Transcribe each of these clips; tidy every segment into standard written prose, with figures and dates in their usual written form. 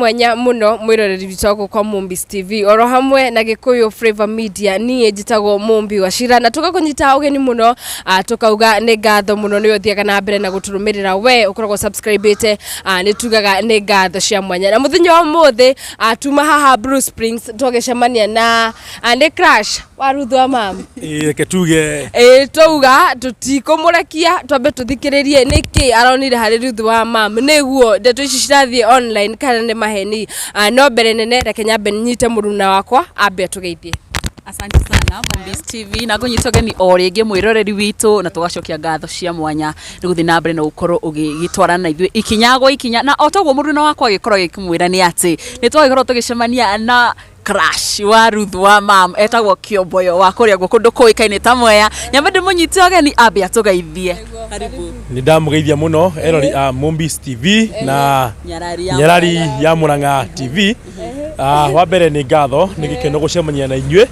Mwanya mũno mwĩroreri witũ wa gũkũ Mombis TV oro hamwe na Gĩkũyũ Flavor Media. Niĩ njĩtagwo Mumbi Wachira na tũgakũnyita ũgeni mũno, tũkauga nĩ ngatho mũno nĩ ũthiaga na mbere na gũtũrũmĩrĩra, we ũkoragwo subscribĩte, nĩ tugaga nĩ ngatho cia mwanya. Na mũthenya wa ũmũthĩ, tuma haha Blue Springs twagĩcemania na nĩ crush wa Ruth wa mam. Ĩĩ, reke tuge. Ĩĩ, twauga tũtikũmũrekia twambe tũthikĩrĩrie nĩkĩ aronire harĩ Ruth wa mam, nĩguo ndeto ici cirathiĩ online kana nĩ maheni. No mbere nene reke nyambe nyite mũruna wakwa ambe atũgeithie. Asante sana Mombis TV na ngũnyita ũgeni o rĩngĩ mwĩroreri witũ, na tũgacokia ngatho cia mwanya nĩ gũthiĩ na mbere na gũkorwo ũgĩgĩtwarana na ithuĩ ikinya gwa ikinya. Na o toguo mũruna wakwa agĩkorwo agĩkĩmwĩra nĩ atĩ nĩ twagĩkorwo tũgĩcemania na crush wa Ruth wa mam, etagwo Kĩomboyo wa kũrĩa guo kũndũ kũĩkaine ta Mwea. Nyambe ndĩmũnyite ũgeni ambe atũgeithie. Karibu. Nĩ ndamũgeithia mũno erori a Mombis TV na Nyarari ya Nyarari ya Murang'a TV. Wa mbere nĩ ngatho, nĩ gĩkeno gũcemania na inyuĩ,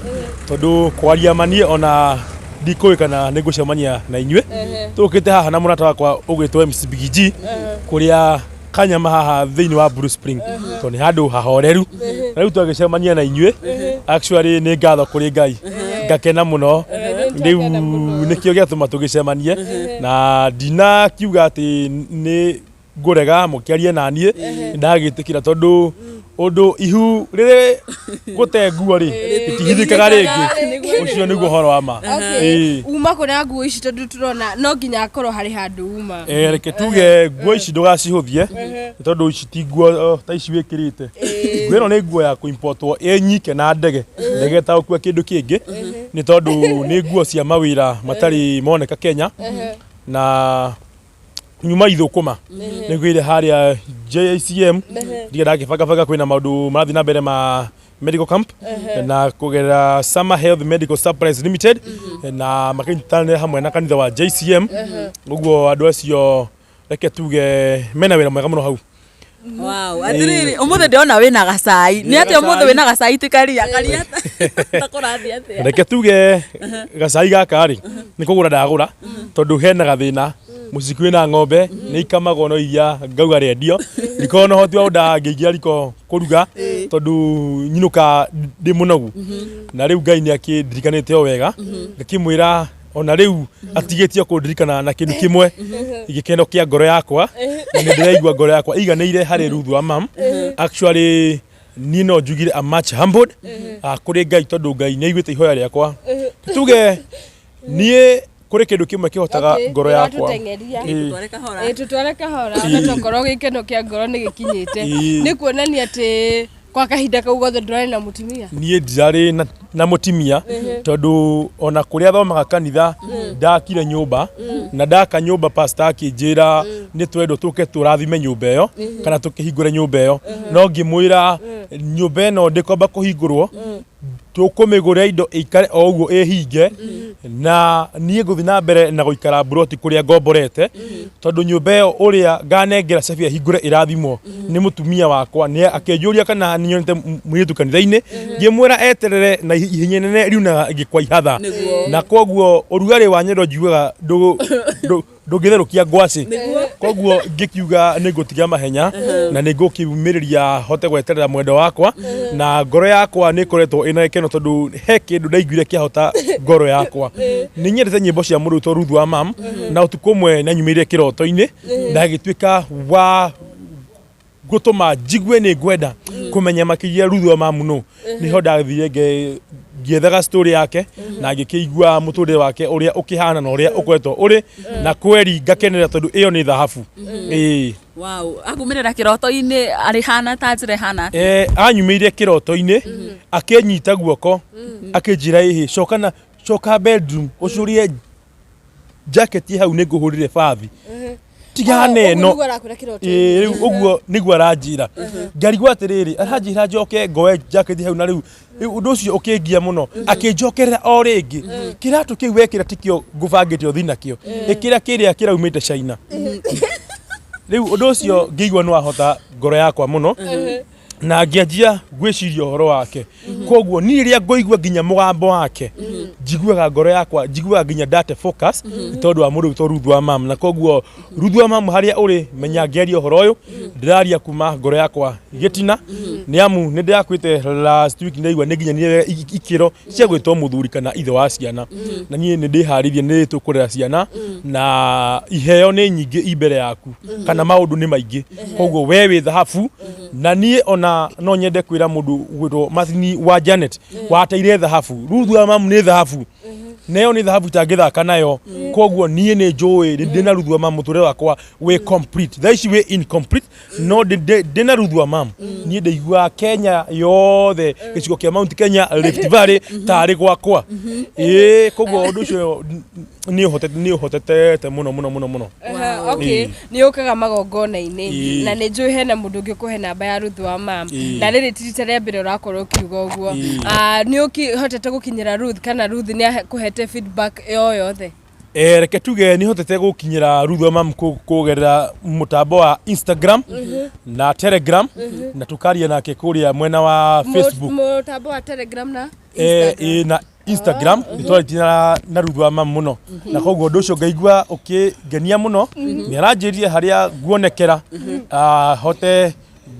tondũ kwaria manie ona ndikũĩ kana nĩ ngũcemania na inyuĩ. Tũkĩte haha na mũrata wakwa ũgwĩtwo MC Big G kũrĩa kanyama haha thĩinĩ wa Blue Spring, tondũ nĩ handũ hahoreru, na rĩu twagĩcemania na inyuĩ, actually nĩ ngatho kũrĩ Ngai, ngakena mũno. Rĩu nĩkĩo gĩatũma tũgĩcemanie, na ndinakiuga atĩ nĩ ngũrega mũkĩarie na niĩ, ndagĩtĩkĩra, tondũ ũndũ ihu rĩrĩ gũte nguo rĩ rĩtihithĩkaga rĩngĩ. Ũcio nĩguo ũhoro wa ma. Okay. Uma kũ na nguo ici? Tondũ tũrona no nginya akorwo harĩ handũ uma. Reke tuge nguo ici ndũgacihũthie, nĩ tondũ ici ti nguo ta ici wĩkĩrĩte. Nguo ĩno nĩ nguo ya kũimportwo ĩ nyike na ndege, ndege ĩtagũkua kĩndũ kĩngĩ, nĩ tondũ nĩ nguo cia mawĩra matarĩ moneka Kenya. Na nyuma ithũkũma nĩngwĩire harĩa JICM ndirĩ ndagĩbangabanga, kwĩna maũndũ marathiĩ na mbere ma medical camp na kũgerera Summer Health Medical Supplies Limited, na makĩnyitanĩra hamwe na kanitha wa JCM. Ũguo andũ acio reke tuge mena wĩra mwega mũno hau. Wow, atiriri, umuthi ndĩrona wĩna gacai. Nĩ atĩa umuthi wĩna gacai ti karia? Karia ta kũrathiĩ atĩa? Reke tuge gacai gaka rĩ nĩ kũgũra ndagũra, tondũ hena gathĩna mũciĩ, kwĩna ng'ombe nĩ ikamagwo, no iria ngauga rĩendio ndikorwo na ũhoti wa ũnda ngĩingĩra riko kũruga, tondũ nyinũka ndĩ mũnogu. Na rĩu Ngai nĩ akĩndirikanĩte o wega, ngakĩmwĩra ona rĩu atigĩtie kũndirikana na kĩndũ kĩmwe, gĩkeno kĩa ngoro yakwa, na nĩ ndĩraigua ngoro yakwa iganĩire harĩ Ruth wa mam. Actually niĩ no njugire I'm much humbled kũrĩ Ngai, tondũ Ngai nĩ aiguĩte ihoya rĩakwa. Tuge niĩ kũrĩ kĩndũ kĩmwe kĩhotaga ngoro yakwa. Ũratũteng'eria. Tũtware kahora. Ĩĩ, tũtware kahora. Ona tokorwo gĩkeno kĩa ngoro nĩ gĩkinyĩte, nĩ kuonania atĩ kwa kahinda kau gothe ndũrarĩ na mũtumia? Niĩ ndirarĩ na mũtimia, tondũ ona kũrĩa thomaga kanitha ndakire nyũmba, na ndaka nyũmba pastor akĩnjĩra nĩ twendwo tũke tũrathime nyũmba ĩyo kana tũkĩhingũre nyũmba ĩyo, no ngĩmwĩra nyũmba ĩno ndĩkwamba kũhingũrwo, tũkũmĩgũra indo ĩikare o ũguo ĩhinge, na niĩ ngũthiĩ na mbere na gũikara mburoti kũrĩa ngomborete, tondũ nyũmba ĩyo ũrĩa nganengera cabi ahingũre ĩrathimwo nĩ mũtumia wakwa. Nĩ akĩnjũria kana nĩ nyonete mũirĩtu kanitha-inĩ, ngĩmwĩra eterere na ihenya inene riunaga ngĩkwa ihatha. Na koguo ũrugarĩ wa nyendo njugaga ndũngĩtherũkia ngwacĩ, koguo ngĩkiuga nĩ ngũtiga mahenya na nĩ ngũkiumĩrĩria hote gweterera mwendo wakwa. Na ngoro yakwa nĩ ĩkoretwo ĩna gĩkeno, tondũ he kĩndũ ndaiguire kĩahota ngoro yakwa. Nĩ nyendete nyĩmbo cia mũndũ wĩtwo Ruth wa mam, na ũtukũ ũmwe nanyumĩrire kĩroto-inĩ na agĩtuĩka wa gũtũma njigue nĩ ngwenda kũmenya makĩria Ruth wa mam nũ. Nĩho ndathire ngĩethaga story yake na ngĩkĩigua mũtũrĩre wake ũrĩa ũkĩhana na ũrĩa ũkoretwo ũrĩ, na kweri ngakenera, tondũ ĩyo nĩ thahabu, ĩĩ. Wow, akumĩrĩra kĩroto-inĩ arĩ hana ta njĩra ĩhana atĩa? Anyumĩire kĩroto-inĩ akĩnyita guoko akĩnjĩra, ĩhĩ, coka na coka bedroom ũcurie jacket hau nĩ ngũhũrĩre bathi tigana ĩno. Ũguo nĩguo arakwĩra kĩroto? Ĩĩ, rĩu ũguo nĩguo aranjĩra. Ngarigwo atĩrĩrĩ, aranjĩra njoke ngoe jacket hau, na rĩu ũndũ ũcio ũkĩngia mũno. Akĩnjokerera o rĩngĩ, kĩratũ kĩu wekĩra tikĩo ngũbangĩte ũthiĩ nakĩo, ĩkĩra kĩrĩa kĩraumĩte China. Rĩu ũndũ ũcio ngĩigua nĩ wahota ngoro yakwa mũno, na ngĩanjia gwĩciria ũhoro wake. Koguo niĩ rĩrĩa ngũigua nginya mũgambo wake, njiguaga ngoro yakwa, njiguaga nginya ndate focus nĩ tondũ wa mũndũ wĩtwo Ruth wa mam. Na koguo Ruth wa mam, harĩa ũrĩ, menya ngĩaria ũhoro ũyũ ndĩraria kuma ngoro yakwa gĩtina, nĩ amu nĩ ndĩrakwĩte last week, ndaigua nĩ nginyanĩire ikĩro cia gwĩtwo mũthuri kana ithe wa ciana, na niĩ nĩ ndĩharĩirie, nĩ tũkũrera ciana na iheo nĩ nyingĩ i mbere yaku kana maũndũ nĩ maingĩ. Koguo we wĩ thahabu, na niĩ ona no nyende kwĩra mũndũ gwĩtwo Mathini wa Janet wateire thahabu. Ruth wa mamu nĩ thahabu, nayo nĩ thahabu itangĩthaka nayo. Koguo niĩ nĩ njũĩ ndĩna Ruth wa mamu, mũtũrĩre wakwa wĩ complete. Thaa ici wĩ incomplete, no ndĩna Ruth wa mamu niĩ ndĩiguaga Kenya yothe, gĩcigo kĩa Mount Kenya, Rift Valley, tarĩ gwakwa. Ĩĩ, koguo ũndũ ũcio nĩ ũhotetete mũno mũno mũno mũno. Okay, nĩ ũkaga magongona-inĩ na nĩ njũĩ hena mũndũ ũngĩ ũkũhe namba ya Ruth wa mam, na rĩrĩ ti rita rĩa mbere ũrakorwo ũkiuga ũguo. Ah, nĩ ũkĩhotete gũkinyĩra Ruth kana Ruth nĩ akũhete feedback yo yothe? Reke tuge nĩ hotete gũkinyĩra Ruth wa mam kũgerera mũtambo wa Instagram na Telegram, na tũkaria nake kũrĩa mwena wa Facebook. Mũtambo wa Telegram na Instagram. Na Instagram nĩ twarĩtie na Ruth wa mam mũno, na koguo ũndũ ũcio ngaigua ũkĩngenia mũno. Nĩ aranjĩrire harĩa nguonekera, hote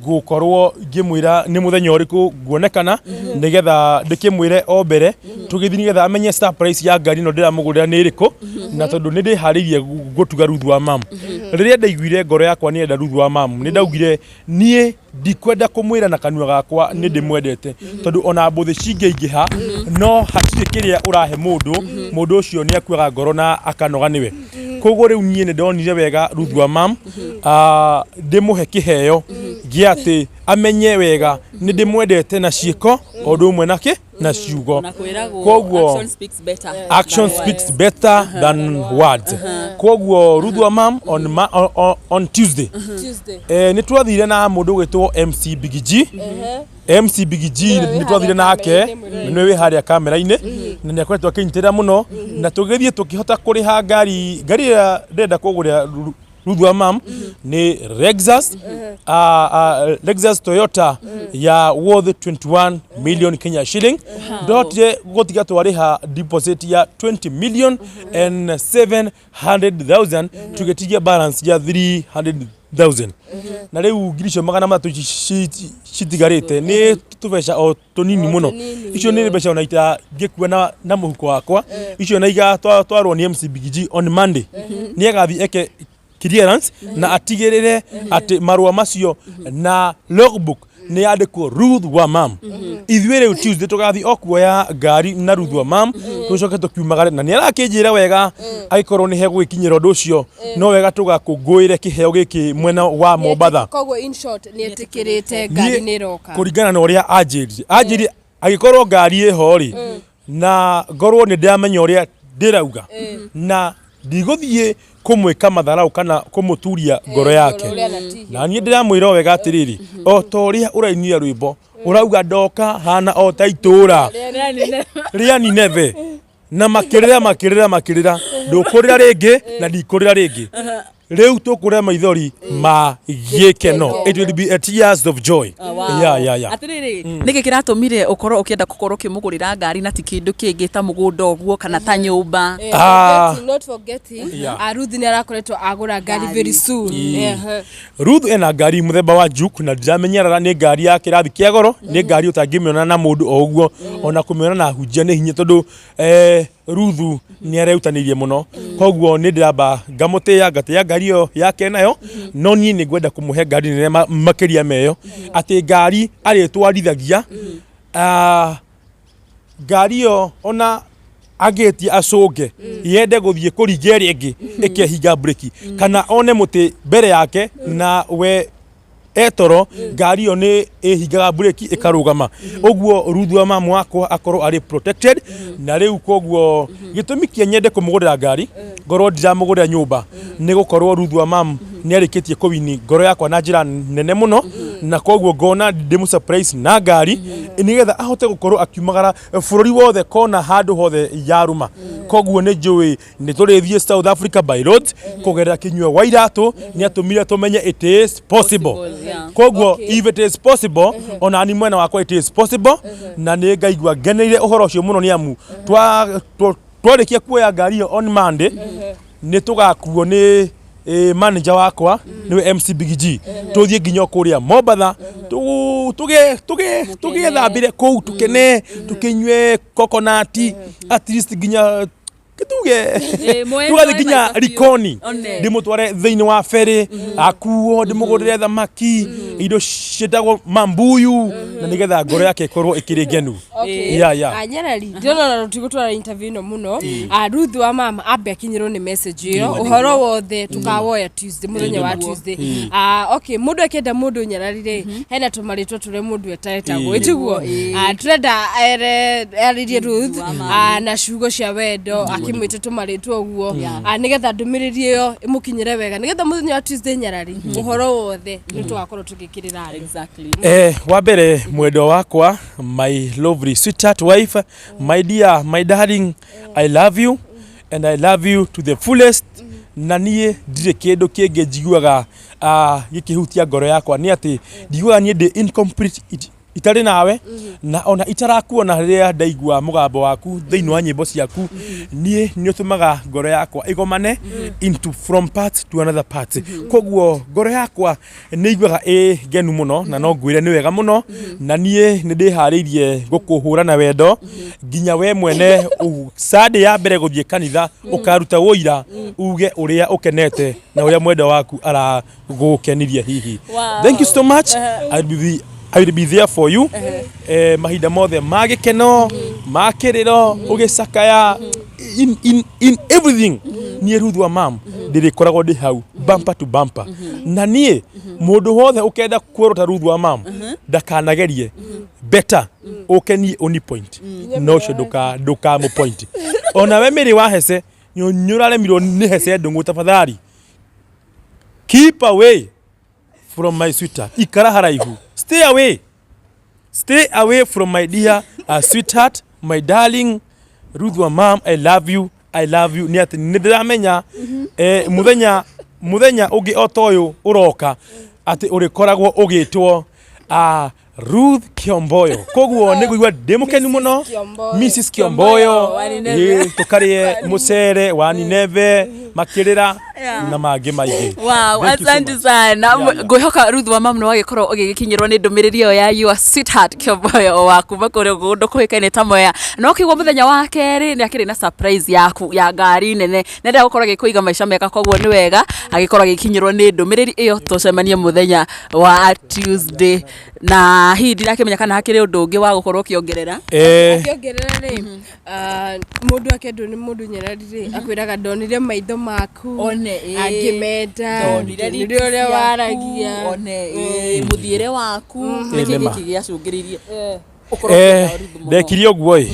gũkorwo ngĩmwĩra nĩ mũthenya ũrĩkũ nguonekana, nĩgetha ndĩkĩmwĩre o mbere tũgĩthiĩ, nĩgetha amenye surprise ya ngari ĩno ndĩramũgũrĩra nĩ ĩrĩkũ. Na tondũ nĩ ndĩharĩirie gũtuga Ruth wa mam, rĩrĩa ndaiguire ngoro yakwa nĩ enda Ruth wa mam, nĩ ndaugire niĩ ndikwenda kũmwĩra na kanua gakwa nĩ ndĩmwendete, tondũ ona mbũthĩ cingĩingĩha no hatirĩ kĩrĩa ũrahe mũndũ, mũndũ ũcio nĩ akuaga ngoro na akanoga nĩwe. Koguo rĩu niĩ nĩ ndonire wega Ruth wa mam ndĩmũhe kĩheo gĩa atĩ amenye wega nĩ ndĩmwendete na ciĩko o ũndũ ũmwe na kĩ na ciugo. Na kwĩragwo Koguo action speaks better action than speaks words. Better than words. Koguo Ruth wa mam on Tuesday, Tuesday. Nĩ twathire na mũndũ ũgwĩtwo MC Big G. MC Big G nĩ twathire nake, na nĩwe wĩ harĩa kamera-inĩ, na nĩ akoretwo akĩnyitĩrĩra mũno, na tũgĩthiĩ tũkĩhota kũrĩha ngari. Ngari ĩrĩa ndĩrenda kũgũrĩra Ruth wa mam nĩ Lexus, Lexus Toyota ya worth 21 million Kenya shilling. Ndahotire gũtiga twarĩha deposit ya 20 million and 700,000, tũgĩtigia balance ya 300,000, na rĩu ngiri icio 300 citigarĩte nĩ tũbeca o tũnini mũno. Tũnini. Icio nĩ mbeca ona itangĩkua na mũhuko wakwa icio, na igatwarwo nĩ MC Big G on Monday. Nĩ agathiĩ eke clearance na atigĩrĩre atĩ marũa macio na logbook nĩ yandĩkwo Ruth wa mam. Ithuĩ rĩu Tuesday tũgathiĩ o kuoya ngari na Ruth wa mam, tũcoke tũkiumagare, na nĩ arakĩnjĩra wega angĩkorwo nĩ hegũgĩkinyĩra ũndũ ũcio, no wega tũgakũngũĩre kĩheo gĩkĩ mwena wa Mombatha. Koguo in short nĩ etĩkĩrĩte ngari nĩ ĩroka? Kũringana na ũrĩa anjĩrire, angĩkorwo ngari ĩho rĩ, na ngorwo nĩ ndĩramenya ũrĩa ndĩrauga na ndigũthiĩ kũmwĩka matharau kana kũmũturia ngoro yake. Ũrĩa anatihia. Na niĩ ndĩramwĩra o wega atĩrĩrĩ, o ta ũrĩa ũrainire rwĩmbo ũrauga ndoka hana o ta itũra rĩa Nineve na makĩrĩra makĩrĩra makĩrĩra, ndũkũrĩra rĩngĩ na ndikũrĩra rĩngĩ, rĩu tũkũrĩra maithori ma gĩkeno. It will be a tears of joy. Yeah. Atiriri, nĩkĩ kĩratũmire ũkorwo ũkĩenda gũkorwo ũkĩmũgũrĩra ngari na ti kĩndũ kĩngĩ ta mũgũnda ũguo kana ta nyũmba? Not forgetting, Ruth nĩ arakoretwo agũra ngari Ngari. very soon. Ruth ena ngari mũthemba wa Juke, na ndiramenyerera nĩ ngari ya kĩrathi kĩa goro, nĩ ngari ũtangĩmĩona na mũndũ o ũguo, ona kũmĩona na hunjia nĩ hinya, tondũ Ruth nĩ arerutanĩirie mũno. Koguo nĩ ndĩramba ngamũtĩĩa, ngatĩĩa ngari ĩyo yake nayo, no niĩ nĩ ngwenda kũmũhe ngari nene makĩria meyo, atĩ ngari arĩtwarithagia, ngari ĩyo ona angĩtia acũnge yende gũthiĩ kũringa ĩrĩa ĩngĩ ĩkehinga breki, kana one mũtĩ mbere yake na we etoro, ngari ĩyo nĩ ĩhingaga breki ĩkarũgama. Ũguo Ruth wa mamu wakwa akorwo arĩ protected. Na rĩu koguo gĩtũmi kĩa nyende kũmũgũrĩra ngari ngorwo ndiramũgũrĩra nyũmba nĩ gũkorwo Ruth wa mam nĩ arĩkĩtie kũwini ngoro yakwa na njĩra nene mũno, na koguo ngona ndĩmũ surprise na ngari nĩgetha ahote gũkorwo akiumagara bũrũri wothe, kona handũ hothe yarũma. Koguo nĩ njũĩ nĩ tũrĩthiĩ South Africa by road kũgerera Kinyua wa Iratũ. Nĩ atũmire tũmenye it is possible. Koguo if it is possible, ona ni mwena wakwa it is possible, na nĩ ngaigua ngeneire ũhoro ũcio mũno, nĩ amu twarĩkia kuoya ngari ĩyo on Monday, nĩ tũgakuo nĩ manager wakwa, nĩwe MC Big G, tũthiĩ nginya kũrĩa Mombatha, tũgĩthambĩre kũu, tũkene, tũkĩnyue coconut, at least nginya tuge tũgathiĩ nginya Likoni, ndĩmũtware thĩinĩ wa ferry, akuo, ndĩmũgũrĩre thamaki, indo ciĩtagwo mambuyu, na nĩgetha ngoro yake ĩkorwo ĩkĩrĩ ngenu. Yeah. Anyarari, ndĩrona ona tũtigũtwara interview ĩno mũno. Ruth wa mama ambe akinyĩrwo nĩ message ĩyo. Ũhoro wothe tũkawoya Tuesday, mũthenya wa Tuesday. Okay, mũndũ akĩenda mũndũ nyarari rĩ, hena tũmarĩtwa tũrĩa mũndũ etaetagwo, ĩtiguo? Tũrenda ere arĩrie Ruth na ciugo cia wendo, akĩmwĩte tũmarĩtwa ũguo, nĩgetha ndũmĩrĩri ĩyo ĩmũkinyĩre wega, nĩgetha mũthenya wa Tuesday, nyarari, ũhoro wothe nĩ tũgakorwo tũgĩkĩrĩra andũ. Wa mbere, mwendwa wakwa, my lovely sweetheart wife, my dear, my darling, I love you and I love you to the fullest. Na niĩ ndirĩ kĩndũ kĩngĩ njiguaga gĩkĩhutia ngoro yakwa, nĩ atĩ ndiguaga niĩ ndĩ incomplete itarĩ nawe, na ona itarakuona. Rĩrĩa ndaigua mũgambo waku thĩinĩ wa nyĩmbo ciaku, niĩ nĩ ũtũmaga ngoro yakwa ĩgomane into from part to another part. Koguo ngoro yakwa nĩ iguaga ĩ ngenu mũno, na no ngwĩre nĩ wega mũno, na niĩ nĩ ndĩharĩirie gũkũhũra na wendo nginya we mwene Sunday ya mbere gũthiĩ kanitha ũkaruta ũira, uge ũrĩa ũkenete na ũrĩa mwendwa waku aragũkenirie hihi. Thank you so much. I will be there for you mahinda mothe ma gĩkeno, ma kĩrĩro, ũgĩcakaya, in everything. Niĩ Ruth wa mam ndĩrĩkoragwo ndĩ hau bumper to bumper, na niĩ mũndũ wothe ũkenda kuorota Ruth wa mam ndakanagerie, better ũke niĩ ũni point no ũcio ndũkamũ point. Ona we mĩrĩ wa hece nĩ ũraremirwo nĩ hece ndũng'ũ, tafadhali keep away from my sweetheart. Ikara haraihu, stay away, stay away from my dear sweetheart, my darling Ruth wa mam. I love you, I love you. Nĩ atĩ nĩ ndĩramenya mũthenya ũngĩ o ta ũyũ ũroka, atĩ ũrĩkoragwo ũgĩtwo Ruth Kiomboyo. Koguo nĩ ngũigua ndĩ mũkenu mũno. Kiomboyo. Mrs Kiomboyo. Wa Nineve. Tũkarĩe mũcere wa Nineve makĩrĩra na mangĩ maingĩ. Wow, Thank you so asante much. sana. Yeah. Ngwĩhoka Ruth wa mam nĩ wagĩkorwo ũgĩgĩkinyĩrwo nĩ ndũmĩrĩri ĩyo ya your sweetheart Kiomboyo wa kuma kũrĩa kũndũ kũĩkaine ta Mwea. No kĩguo mũthenya wa kerĩ nĩ akĩrĩ na surprise yaku ya ngari nene, nenda gũkorwo agĩkũiga maica mega, koguo nĩ wega agĩkorwo agĩkinyĩrwo nĩ ndũmĩrĩri ĩyo. Tũcemanie mũthenya wa Tuesday, na hihi ndirakĩmenya kana hakĩrĩ ũndũ ũngĩ wa gũkorwo ũkĩongerera. Akĩongerera rĩ, mũndũ akendwo nĩ mũndũ nyarari rĩ, akwĩraga, "Ndonire maitho maku One, ĩĩ. angĩmenda, Ndonire ndonire ũrĩa waragia." One, ĩĩ, mũthiĩre waku. Nĩkĩ Nĩma. gĩkĩ gĩacũngĩrĩirie ũkorwo ũkĩenda Ruth mũno? Ndekire ũguo ĩ,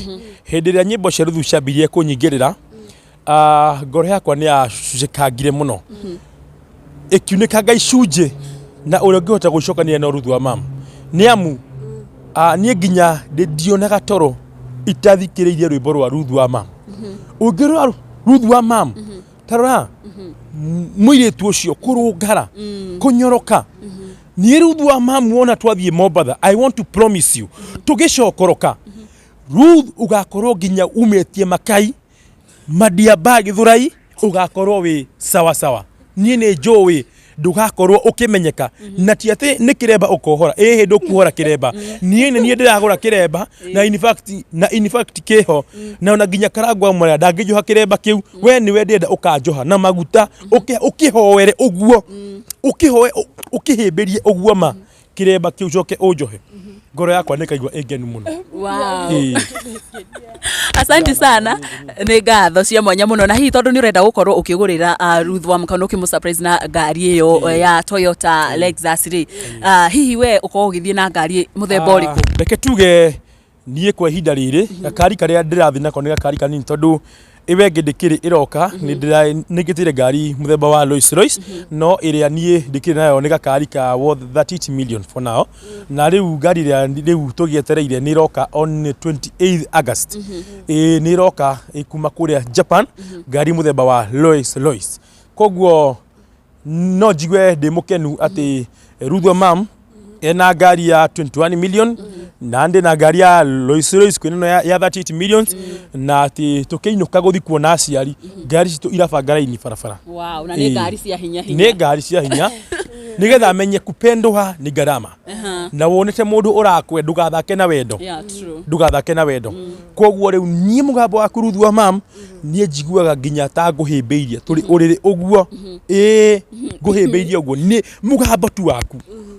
hĩndĩ ĩrĩa nyĩmbo cia Ruthu ciambirie kũnyingĩrĩra, ngoro yakwa nĩ yacucĩkangire mũno, ĩkiunĩkanga icunjĩ, na ũrĩa ũngĩhota gũcokania no Ruthu wa mam, nĩ amu niĩ nginya ndionaga toro itathikĩrĩirie rwĩmbo rwa Ruthu wa mam. Ũngĩrora Ruthu wa mam, tarora mũirĩtu ũcio kũrũngara, kũnyoroka. Niĩ Ruthu wa mam, wona twathiĩ Mombatha, I want to promise you, tũgĩcokoroka, Ruth, ũgakorwo nginya umĩtie makai madiaba Gĩthũrai, ũgakorwo wĩ sawa sawa. Niĩ nĩ njũĩ ndũgakorwo ũkĩmenyeka, na ti atĩ nĩ kĩremba ũkohora, ĩhĩ, ndũkuhora kĩremba. Niĩ nĩ niĩ ndĩragũra kĩremba, na in fact kĩho, na ona nginya Karangwa Mũraya ndangĩnjoha kĩremba kĩu. We nĩwe ndĩrenda ũkanjoha na maguta, ũkĩhoere ũguo, ũkĩhoe, ũkĩhĩmbĩrie ũguo ma kĩremba kĩu, coke ũnjohe, ngoro yakwa nĩ kaigua ĩ ngenu mũno. Ĩĩ. Asante sana, nĩ ngatho cia mwanya mũno. Na hihi tondũ nĩ ũrenda gũkorwo ũkĩgũrĩra Ruth wa kana ũkĩmũ surprise na ngari ĩyo ya Toyota Lexus rĩ, hihi we ũkorwo ũgĩthiĩ na ngari mũthemba ũrĩkũ? Reke tuge niĩ kwa ihinda rĩrĩ gakari karĩa ndĩrathiĩ nako nĩ gakari kanini, tondũ Ĩyo ĩngĩ ndĩkĩrĩ ĩroka, nĩ ngĩtĩire ngari mũthemba wa Rolls Royce, no ĩrĩa niĩ ndĩkĩrĩ nayo nĩ gakari ka worth 38 million for now. Na rĩu ngari ĩrĩa rĩu tũgĩetereire nĩ ĩroka on 28 August. Ĩĩ, nĩ ĩroka kuma kũrĩa Japan, ngari mũthemba wa Rolls Royce. Koguo no njigue ndĩ mũkenu atĩ Ruth wa mam ena ngari ya 21 million, na ndĩ na ngari ya Rolls Royce kwĩ ĩno ya 38 millions, na atĩ tũkĩinũka gũthiĩ kuona aciari, ngari citũ irabanga raini barabara. Wow, na nĩ Ĩĩ. ngari cia hinya hinya. Nĩ ngari cia hinya, nĩgetha amenye kupendwa ni gharama, na wonete mũndũ ũrakwe, ndũgathake na wendo. Yeah, true. Ndũgathake na wendo. Koguo rĩu niĩ mũgambo waku, Ruth wa mam, niĩ njiguaga nginya ta ngũhĩmbĩirie tũrĩ ũrĩrĩ ũguo. Ĩĩ, ngũhĩmbĩirie ũguo nĩ mũgambo tu waku,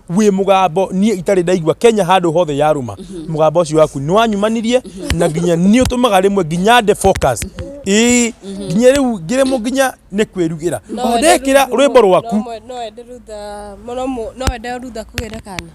wĩ mũgambo niĩ itarĩ ndaigua Kenya handũ hothe yarũma. Mũgambo ũcio waku nĩ wanyumanirie na nginya nĩ ũtũmaga rĩmwe nginya nde focus. Ĩĩ, nginya rĩu ngĩremwo nginya nĩ kwĩrugĩra o ndekĩra rwĩmbo rwaku. No wende Rutha mũno no wende Rutha kũgĩra kana?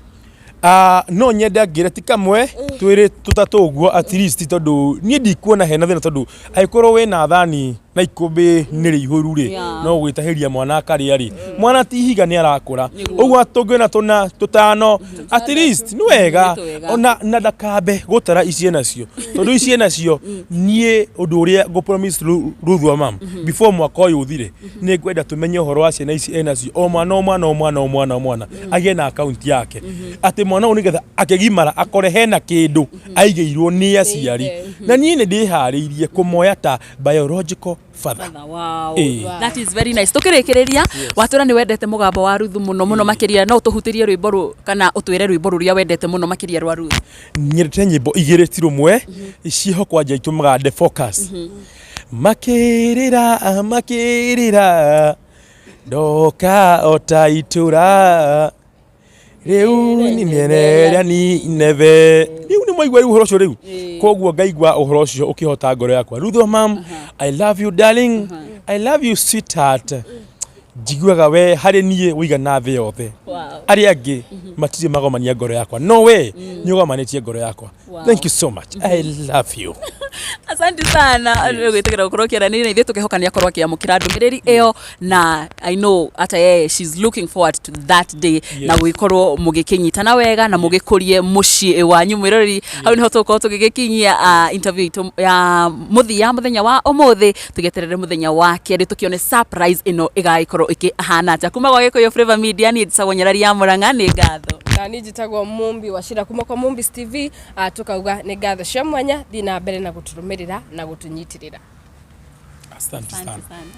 Ah, no nyende ngĩre ti kamwe, twĩrĩ, tũtatũ ũguo at least, tondũ niĩ ndikuona hena thĩna, tondũ angĩkorwo wĩna thani na ikũmbĩ nĩ rĩihũru rĩ, no gwĩtahĩria mwana akarĩa rĩ, mwana ti ihiga, nĩ arakũra. Ũguo tũngĩona tũna tũtano at least nĩ wega. Nĩ twega. Ona na ndakambe gũtara ici enacio, tondũ ici enacio, niĩ ũndũ ũrĩa ngũ promise Ruth wa mam, before mwaka ũyũ ũthire, nĩ ngwenda tũmenye ũhoro wa ciana ici enacio, o mwana, o mwana, o mwana, o mwana, o mwana agĩe na akaunti yake, atĩ mwana ũyũ nĩgetha akĩgimara akore hena kĩndũ aigĩirwo nĩ aciari. Na niĩ nĩ ndĩharĩirie kũmoya ta biological father. Wow. Ĩĩ. That is very nice. Tukĩrĩkĩrĩria, watwĩra nĩ wendete mũgambo wa Ruth mũno mũno makĩria. No ũtũhutĩrie rwĩmbo rũ kana ũtwĩre rwĩmbo rũrĩa wendete mũno makĩria rwa Ruth? Nyendete nyĩmbo igĩrĩ ti rũmwe ciho kwanja itũmaga nde focus. Makĩrĩra, makĩrĩra, ndoka o ta itũra rĩu nĩ mĩena ĩrĩa nineve rĩu nĩ mwaigua rĩu ũhoro ũcio rĩu. Koguo ngaigua ũhoro ũcio ũkĩhota ngoro yakwa. Ruth wa mam, I love you darling, I love you sweetheart. Njiguaga we harĩ niĩ wĩigana thĩ yothe. Arĩa angĩ matirĩ magomania ngoro yakwa, no we nĩ ũgomanĩtie ngoro yakwa. Thank you so much, I love you. Asante sana nĩ gwĩtĩkĩra gũkorwo ũkĩaranĩria na ithuĩ. Tũkĩhoka nĩ akorwo akĩamũkĩra ndũmĩrĩri ĩyo, na I know ata yeye she's looking forward to that day, na gũgĩkorwo mũgĩkĩnyitana wega na mũgĩkũrie mũciĩ wanyu. Mwĩroreri, hau nĩho tũgũkorwo tũgĩgĩkinyia interview itũ ya mũthia mũthenya wa ũmũthĩ. Tũgĩeterere mũthenya wa kerĩ tũkĩone surprise ĩno ĩgagĩkorwo ĩkĩhana atĩa. Kuma gwa Gĩkũyũ Flavour Media, niĩ njĩtagwo Nyarari ya Mũrang'a. Nĩ ngatho. Na niĩ njĩtagwo Mumbi Wachira kuma kwa Mumbis TV. Tukauga nĩ ngatho cia mwanya. Thiĩ na mbere na gũtũrũmĩrĩra na gũtũnyitĩrĩra. Asante sana. Sana.